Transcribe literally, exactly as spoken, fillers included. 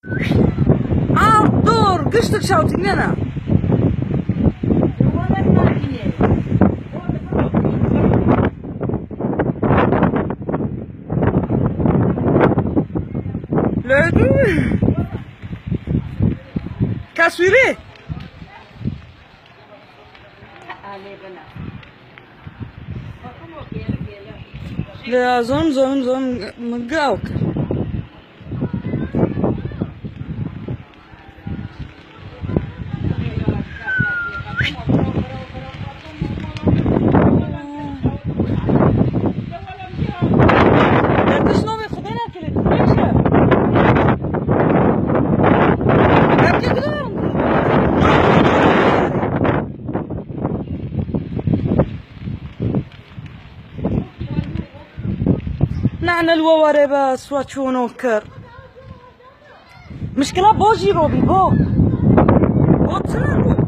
Outdoor, giştik şawtînena. Leydu. Taswîrê. Lê zon, zon, zon, min gaw kir. Berdiş novê Xwedê nekirê, tu ne çi? Berkê gidan. Nane li we were be swa çûno kir. Mişkila bo jî robî, bo. Bo çi robî?